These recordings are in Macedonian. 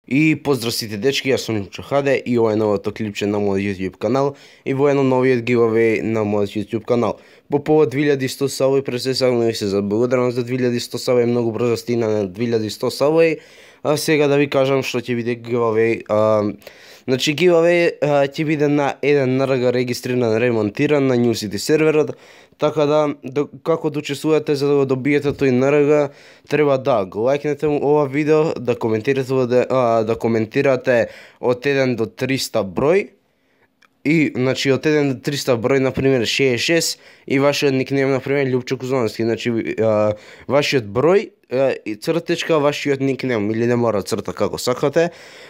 И поздрав сите дечки, јас сум Чохаде и ова е новото клипче на мојот YouTube канал и во едно новиот giveaway на мојот YouTube канал. По повод 2100 сабови, пред се сакам да ви се заблагодарам за 2100 сабови, многу брзо стигна на 2100 сабови. А сега да ви кажам што ќе биде giveaway. Значи giveaway ќе биде на еден НРГ регистриран, ремонтиран на New City серверот. Така да, како да учествувате за да го добиете тој НРГ, треба да го лајкнете ова видео, да коментирате од 1 до 300 број. И, значи, од 1 до 300 број, например, 66 и вашиот никнейм, например, Љупчо Кузмановски. Значи, вашиот број и цртичка, вашиот никнейм, или не мора црта како сакате.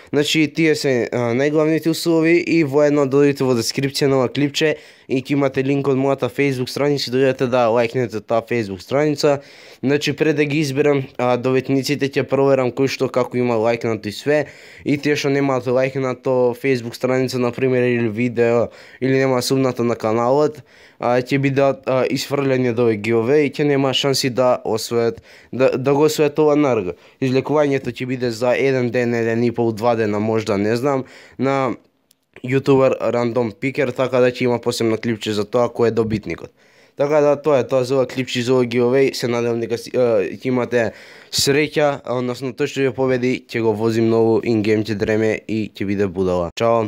Значи, тие се најглавните услови и воедно дојдете во дескрипција на ова клипче и ќе имате линк од мојата Facebook страница, дојдете да лајкнете таа Facebook страница. Значи, пред да ги изберам доветниците, ќе проверам кој што како има лајкнато и све, и тие што немаат лајкнато Facebook страница, например, или видео, или нема сумнато на каналот, ќе бидат исфрлени од овој giveaway и ќе нема шанси да освојат, да го освојат ова НРГ. Излекувањето ќе биде за еден ден, еден и пол, 2 дена, можда, не знам, на јутубер Random Picker, така да ќе има посебно клипче за тоа кој е добитникот. Така да, тоа е тоа за ова клипче, за ова giveaway. Се надевам дека ќе имате среќа, односно тој што ќе победи ќе го возим ново in-game ќе дреме и ќе биде будала. Чао!